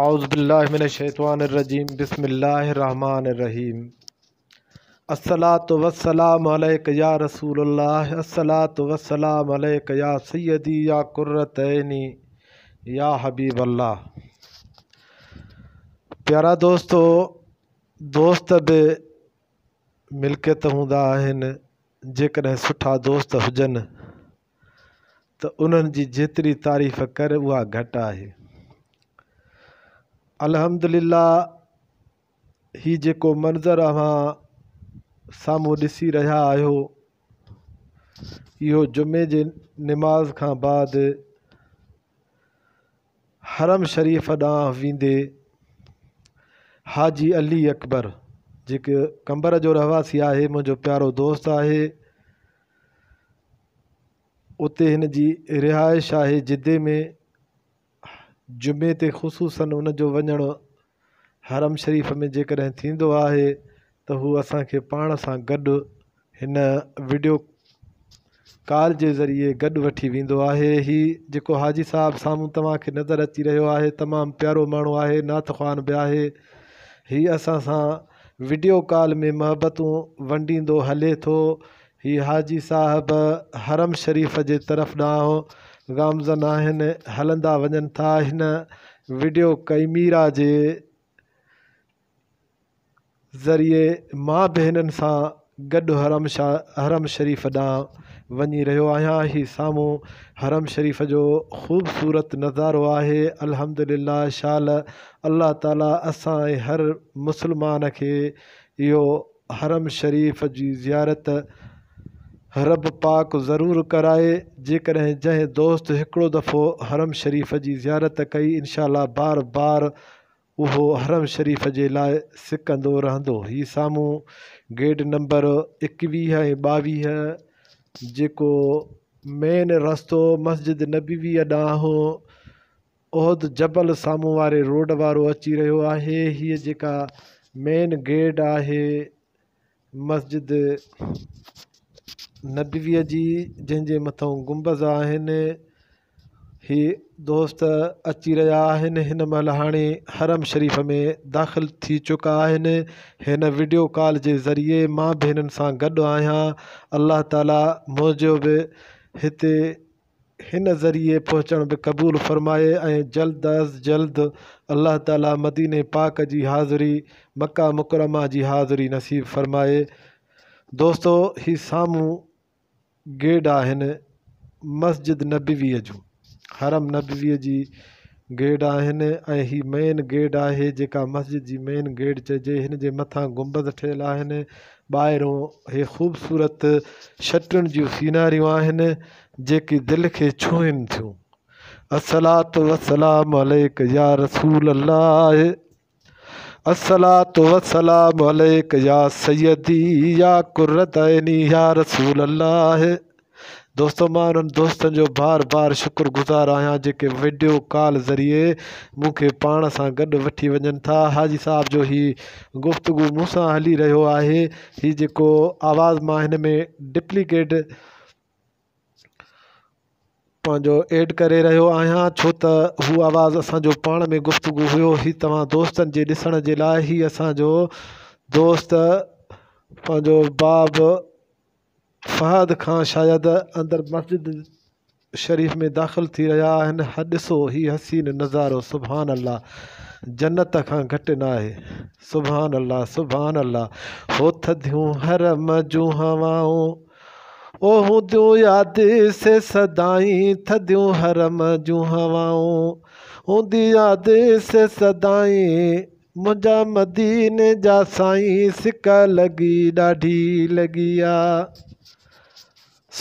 اعوذ بالله من الشيطان الرجيم بسم الله الرحمن الرحيم الصلاة والسلام عليك يا رسول الله الصلاة والسلام عليك يا سيدي يا قرة عيني يا حبيب الله پيارا دوستو دوست به ملڪيت هوندا آهن جيڪڏهن سٺا دوست هجن ته انهن جي جيتري تعريف ڪر اها گهٽ آهي. الحمد لله هي جيڪو منظر اوهان سامهون ڏسي رهيا آهيو اهو جمعي جي نماز کان بعد حرم شريف ڏانهن ويندي حاجي علي اڪبر جيڪي قمبر جو رهواسي آهي منهنجو پيارو دوست آهي اتي هن جي رهائش آهي جدي ۾ جمعي تي خصوصن ان جو وڃڻ حرم شريف ۾ جيڪڏهن ٿيندو آهي ته هو اسان کي پاڻ سان گڏ هن وڊيو ڪال جي ذريعي گڏ وٺي ويندو آهي هي جيڪو حاجي صاحب سامهون توهان کي نظر اچي رهيو آهي تمام پيارو ماڻهو آهي نعت خوان به آهي هي اسان سان وڊيو ڪال ۾ محبتون ونڊيندو هلي ٿو هي حاجي صاحب حرم شريف جي طرف ڏانهن گامزن آهن هلندا وڃن ٿا هن وڊيو ڪئميرا جي ذريعي مان به هنن سان گڏ حرم حرم شريف ڏانهن وڃي رهيو آهيان هي سامهون حرم شريف جو خوبصورت نظارو آهي الحمدلله شال الله تعالي اسان ۽ هر مسلمان کي اهو حرم شريف جي زيارت رب پاڪ ضرور ڪرائي جيڪڏهن جنهن دوست هڪڙو دفعو حرم شريف جي زيارت ڪئي انشاء الله بار بار اهو حرم شريف جي لاء سڪندو رهندو هي سامهون گيٽ نمبر ايڪويهه ۽ ٻاويهه جيڪو مين رستو مسجد نبوي ڏانهن احد جبل سامهون واري روڊ وارو اچي رهيو آهي هيء جيڪا مين گيٽ آهي مسجد نبويء جي جنهن جي مٿان گنبذ آهن هي دوست اچي رهيا آهن هن مهل هاڻي حرم شريف ۾ داخل ٿي چڪا آهن هن وڊيو ڪال جي ذريعي مان به هنن سان گڏ آهيان الله تعالي منهنجو به هتي هن ذريعي پهچڻ به قبول فرمائي ۽ جلد از جلد الله تعالي مديني پاڪ جي حاضري مڪه مڪرمه جي حاضري نصيب فرمائي دوستو هي سامهون گيڊ آهن مسجد نبويء جون حرم نبويء جي گيڊ آهن ۽ هي مين گيڊ آهي جيڪا مسجد جي مين گيڊ چئجي هن جي مٿان گنبذ ٺهيل آهن ٻاهرون هي خوبصورت شٽرن جون سيناريون آهن جيڪي دل کي ڇهن ٿيون الصلوة والسلام عليڪ يا رسول الله الصلوة والسلام عليڪ يا سيدي يا قرة عيني يا رسول الله دوستو مان انهن دوستن جو بار بار شڪر گذار آهيان جيڪي وڊيو ڪال ذريعي مون کي پاڻ سان گڏ وٺي وڃن ٿا حاجي صاحب جو هي گفتگو مون سان هلي رهيو آهي هي جيڪو آواز مان هن ۾ ڊپليڪيٽ پنهنجو ايڊ ڪري رهيو آهيان ڇو ته هو آواز اسان جو پاڻ ۾ گفتگو هيو هي توهان دوستن جي ڏسڻ جي لاء هي اسان جو دوست پنهنجو باب فهد کان شايد اندر مسجد شريف ۾ داخل ٿي رهيا آهن هه ڏسو هي حسين نظارو سبحان الله جنت کان گهٽ ناهي سبحان الله سبحان الله هو ٿڌيون حرم جون هوائون او هونديون ياد سي سدائين ٿڌيون حرم جون هوائون هوندي ياد سي سدائين منهنجا مديني جا سائين سڪ لڳي ڏاڍي لڳي آ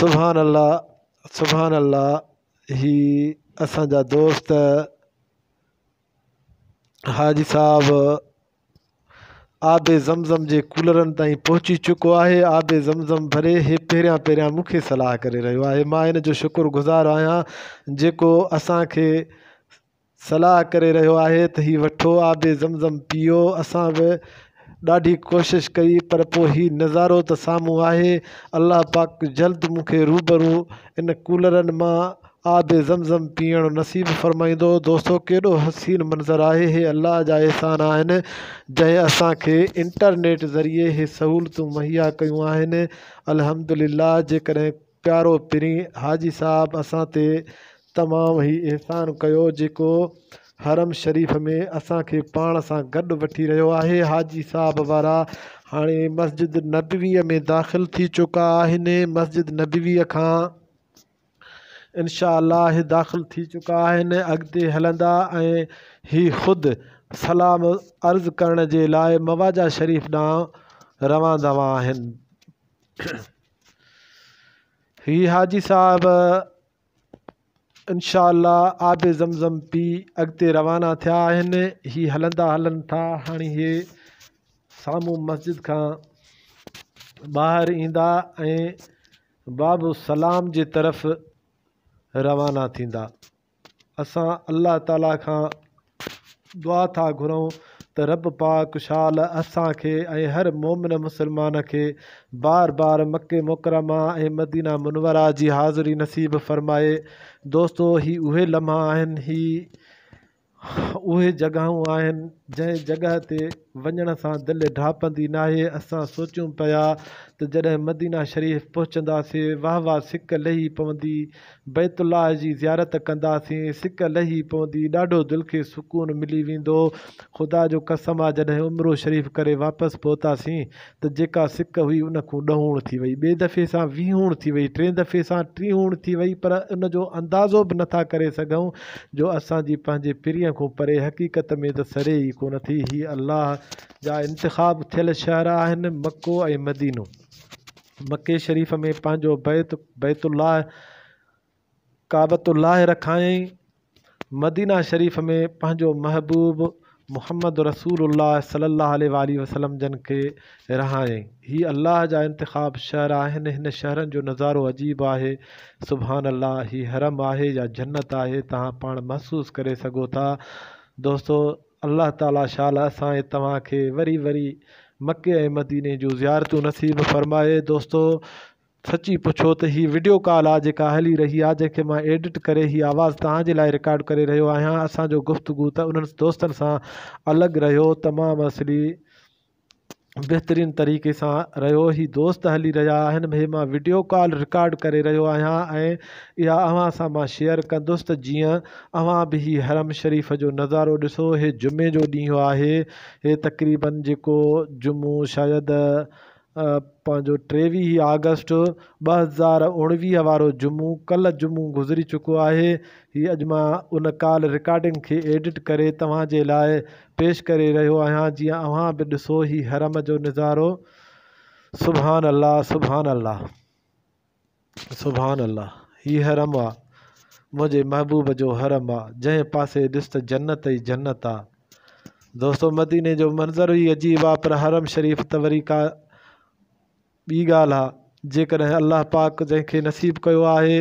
سبحان الله سبحان الله هي اسان جا دوست حاجي صاحب آب زمزم جي ڪولرن تائين پهچي چڪو آهي آب زمزم ڀري هي پهريان پهريان مون کي صلاح ڪري رهيو آهي مان هن جو شڪر گذار آهيان جيڪو اسان کي صلاح ڪري رهيو آهي ته هي وٺو آب زمزم پيئو اسان به ڏاڍي ڪوشش ڪئي پر پوء هي نظارو ته سامهون آهي الله پاڪ جلد مون کي روبرو ان ڪولرن مان آب زمزم پيئڻ نصيب فرمائيندو. دوستو ڪيڏو حسين منظر آهي هي الله جا احسان آهن جنهن اسان کي انٽرنيٽ ذريعي هي سهولتون مهيا ڪيون آهن الحمدلله جيڪڏهن پيارو پرين حاجي صاحب اسان تي تمام هي احسان ڪيو جيڪو حرم شريف ۾ اسان کي پاڻ سان گڏ وٺي رهيو آهي حاجي صاحب وارا هاڻي مسجد نبوي ۾ داخل ٿي چڪا آهن مسجد نبوي کان انشاء الله هي داخل ٿي چڪا آهن اڳتي هلندا ۽ هي خود سلام عرض ڪرڻ جي لاء مواجه شريف ڏانهن روان دوان آهن هي حاجي صاحب انشاء الله آب زمزم پي اڳتي روانا ٿيا آهن هي هلندا هلن ٿا هاڻي هي سامهون مسجد کان ٻاهر ايندا ۽ باب السلام جي طرف روانا ٿيندا. اسان الله تعالي کان دعا ٿا گهرون ته رب پاڪ شال اسان کي ۽ هر مومن مسلمان کي بار بار مڪي مڪرمه ۽ مدينه منوره جي حاضري نصيب فرمائي. دوستو هي اهي لمحا آهن هي اهي جڳهون آهن جنهن جڳهه تي وڃڻ سان دل ڍاپندي ناهي اسان سوچيون پيا ته جڏهن مدينه شريف پهچنداسين واه واه سڪ لهي پوندي بيت الله جي زيارت ڪنداسين سڪ لهي پوندي ڏاڍو دل کي سڪون ملي ويندو خدا جو قسم آ جڏهن عمرو شريف ڪري واپس پهتاسين ته جيڪا سڪ هئي ان کون ڏهوڻ ٿي وئي، ٻئي دفعي سان ويهوڻ ٿي وئي، ٽئين دفعي سان ٽيهوڻ ٿي وئي پر ان جو اندازو به نٿا ڪري سگهون جو اسان جي پنهنجي پرينء کون پري حقيقت ۾ ته سري ئي ڪونه ٿي. هي الله جا انتخاب ٿيل شهر آهن، مڪو ۽ مدينو. مڪي شريف ۾ پنهنجو بيت، بيت الله، ڪعبة الله رکايائين، مدينه شريف ۾ پنهنجو محبوب محمد رسول الله صلي الله عليه واٰله وسلم جن کي رهايائين. هي الله جا انتخاب شهر آهن، هن شهرن جو نظارو عجيب آهي، سبحان الله هي حرم آهي يا جنت آهي توهان پاڻ محسوس ڪري سگهو ٿا. دوستو الله تعالي شال اسان ۽ توهان کي وري وري مڪي ۽ مديني جون زيارتون نصيب فرمائي. دوستو سچي پڇو ته هي وڊيو ڪال آ جيڪا هلي رهي آ جنهن کي مان ايڊٽ ڪري هي آواز توهان جي لاء رڪارڊ ڪري رهيو آهيان اسان جو گفتگو ته انهن دوستن سان الڳ رهيو تمام اصلي بهترين طريقي سان رهيو هي دوست هلي رهيا آهن هي مان وڊيو ڪال رڪارڊ ڪري رهيو آهيان ۽ اها اوهان سان مان شيئر ڪندس ته جيئن اوهان به هي حرم شريف جو نظارو ڏسو هي جمعي جو ڏينهن آهي هي تقريبن جيڪو جمعو شايد پنهنجو 23 آگسٽ 2019 وارو جمعو ڪلهه جمعو گذري چڪو آهي هي اڄ مان ان ڪال رڪارڊنگ کي ايڊٽ ڪري توهان جي لاء پيش ڪري رهيو آهيان جيئن اوهان به ڏسو هي حرم جو نظارو سبحان الله سبحان الله سبحان الله هي حرم آ منهنجي محبوب جو حرم آ جنهن پاسي ڏس ته جنت ئي جنت آ دوستو مديني جو منظر ئي عجيب آ پر حرم شريف ته وري ڪا ٻي ڳالهه آ جيڪڏهن الله پاڪ جنهن کي نصيب ڪيو آهي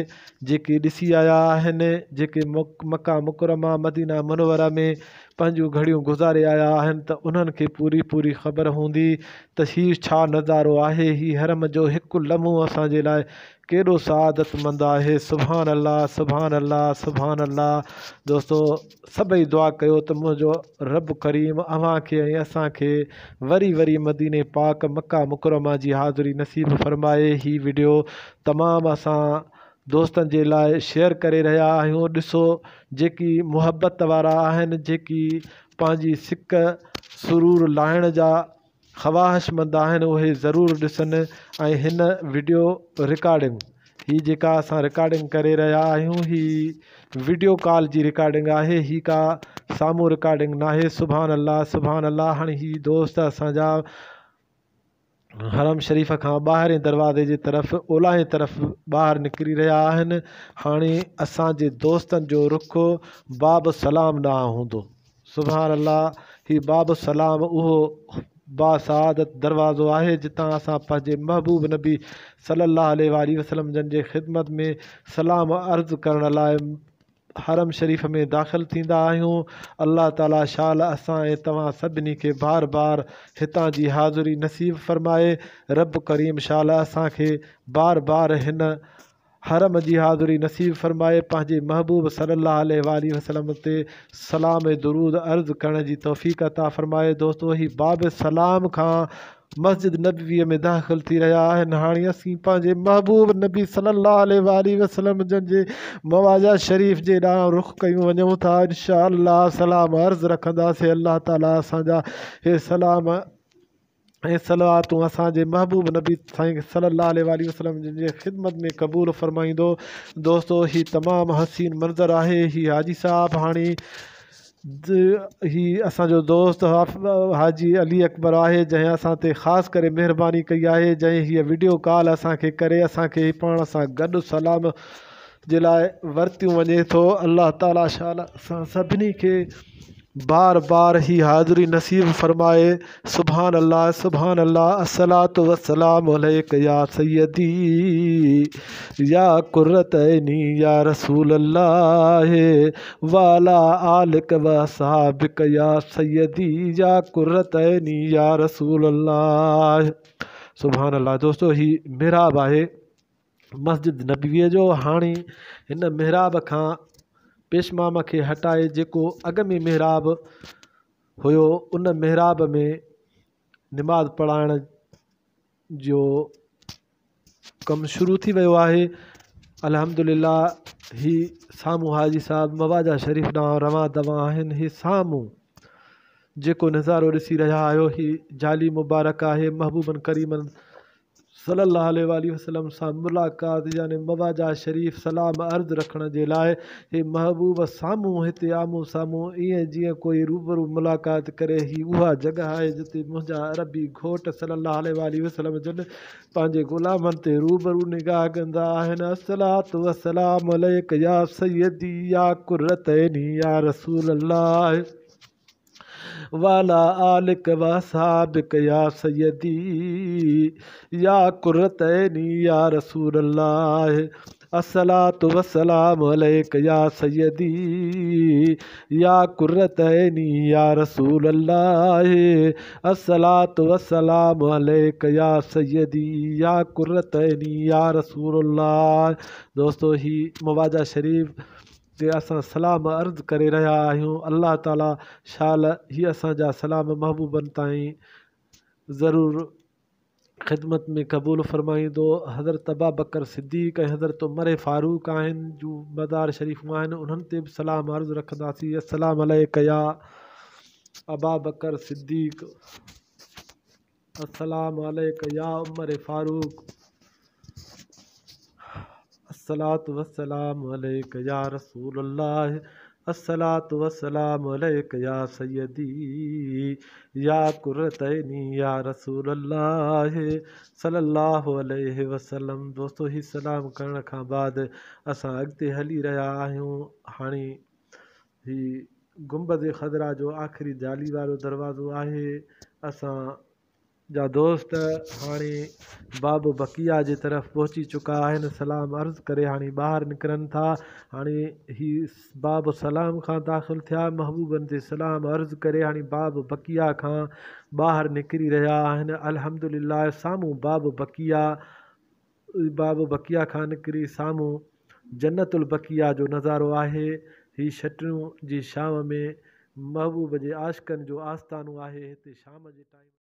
جيڪي ڏسي آيا آهن جيڪي مڪه مڪرمه مدينه منوره ۾ پنهنجون گهڙيون گذاري آيا آهن ته انهن کي پوري پوري خبر هوندي ته هي ڇا نظارو آهي، هي حرم جو هڪ لمحو اسان جي لاء ڪيڏو سعادت مند آهي، سبحان الله سبحان الله سبحان الله دوستو سڀئي دعا ڪيو ته منهنجو رب ڪريم اوهان کي ۽ اسان کي وري وري مديني پاڪ مڪه مڪرمه جي حاضري نصيب فرمائي، هي وڊيو تمام اسان دوستن جي لاء شيئر ڪري رهيا آهيون ڏسو جيڪي محبت وارا آهن جيڪي پنهنجي سڪ سرور لاهڻ جا خواهشمند آهن اهي ضرور ڏسن ۽ هن وڊيو رڪارڊنگ هي جيڪا اسان رڪارڊنگ ڪري رهيا آهيون هي وڊيو ڪال جي رڪارڊنگ آهي هي ڪا سامهون رڪارڊنگ ناهي سبحان الله سبحان الله هاڻي هي دوست اسان جا حرم شريف کان ٻاهرين دروازي جي طرف اولاهين طرف ٻاهر نڪري رهيا آهن هاڻي اسان جي دوستن جو رخ باب السلام ڏانهن هوندو سبحان الله هي باب السلام اهو باسعادت دروازو آهي جتان اسان پنهنجي محبوب نبي صلي الله عليه واٰله وسلم جن جي خدمت ۾ سلام عرض ڪرڻ لاء حرم شريف ۾ داخل ٿيندا آهيون الله تعالي شال اسان ۽ توهان سڀني کي بار بار هتان جي حاضري نصيب فرمائي رب ڪريم شال اسان کي بار بار هن حرم جي حاضري نصيب فرمائي پنهنجي محبوب صلي الله عليه واٰله وسلم تي سلام ۽ درود عرض ڪرڻ جي توفيق عطا فرمائي. دوستو هي باب سلام کان مسجد نبوي ۾ داخل ٿي رهيا آهن. هاڻي اسين پنهنجي محبوب نبي صلي الله عليه واٰله وسلم جن جي مواجهه شريف جي ڏانهن رخ ڪيون وڃون ٿا. انشاء الله سلام عرض رکنداسين. الله تعالي اسان جا هي سلام ۽ صلواتون اسان جي محبوب نبي سائين صلي الله عليه واٰله وسلم جن جي خدمت ۾ قبول فرمائيندو. دوستو هي تمام حسين منظر آهي. هي حاجي صاحب هاڻي هي اسان جو دوست حاجي علي اڪبر آهي جنهن اسان تي خاص ڪري مهرباني ڪئي آهي جنهن هيء وڊيو ڪال اسان کي ڪري اسان کي پاڻ سان گڏ سلام جي لاء ورتيون وڃي ٿو. الله تعالي شال اسان سڀني کي بار بار هي حاضري نصيب فرمائي. سبحان الله سبحان الله الصلوة والسلام عليك يا سيدي يا قرة عيني يا رسول الله وعلى آلك واصحابك يا سيدي يا قرة عيني يا رسول الله. سبحان الله دوستو هي محراب آهي مسجد نبويء جو. هاڻي هن محراب کان پيشمام کي هٽائي جيڪو اڳ ۾ محراب هيو ان محراب ۾ نماز پڙهائڻ جو ڪم شروع ٿي ويو آهي. الحمدلله هي سامهون حاجي صاحب مواجه شريف ڏانهن روان دوان آهن. هي سامهون جيڪو نظارو ڏسي رهيا آهيو هي جالي مبارڪ آهي. محبوبن ڪريمن صلي الله عليه واٰله وسلم سان ملاقات يعني مواجهه شريف سلام عرض رکڻ جي لاء هي محبوب سامهون هتي آمهون سامهون ائين جيئن ڪوئي روبرو ملاقات ڪري هي اها جڳهه آهي جتي منهنجا عربي گهوٽ صلي الله عليه واٰله وسلم جن پنهنجي غلامن تي روبرو نگاهه ڪندا آهن الصلوة والسلام عليڪ يا سيدي يا قرة عيني يا رسول الله. وعلي آلک واصحابک يا سيدي يا قرة عيني يا رسول الله الصلاة والسلام عليك يا سيدي يا قرة عيني يا رسول الله الصلاة والسلام عليك يا سيدي يا قرة عيني يا رسول الله. دوستو هي مواجه شريف تي اسان سلام عرض ڪري رهيا آهيون. الله تعالي شال هي اسان جا سلام محبوبن تائين ضرور خدمت ۾ قبول فرمائيندو. حضرت ابابڪر صديق ۽ حضرت عمر فاروق آهن جون مزار شريفون آهن انهن تي به سلام عرض رکنداسين. السلام عليڪ يا ابابڪر صديق. السلام عليڪ يا عمر فاروق الصلوة والسلام عليڪ يا رسول الله الصلوة والسلام عليڪ يا سيدي يا قرة عيني يا رسول الله صلي الله عليه وسلم. دوستو هي سلام ڪرڻ کان بعد اسان اڳتي هلي رهيا آهيون. هاڻي هي گنبذ خضرا جو آخري جالي وارو دروازو آهي. اسان جا دوست هاڻي باب بقيه جي طرف پهچي چڪا آهن. سلام عرض ڪري هاڻي ٻاهر نڪرن ٿا. هاڻي هي باب سلام کان داخل ٿيا، محبوبن تي سلام عرض ڪري هاڻي باب بقيه کان ٻاهر نڪري رهيا آهن. الحمدلله سامهون باب بقيه، باب بقيه کان نڪري سامهون جنت البقيه جو نظارو آهي. هي شٽريون جي شام ۾ محبوب جي عاشقن جو آستانو آهي. هتي شام جي ٽائيم.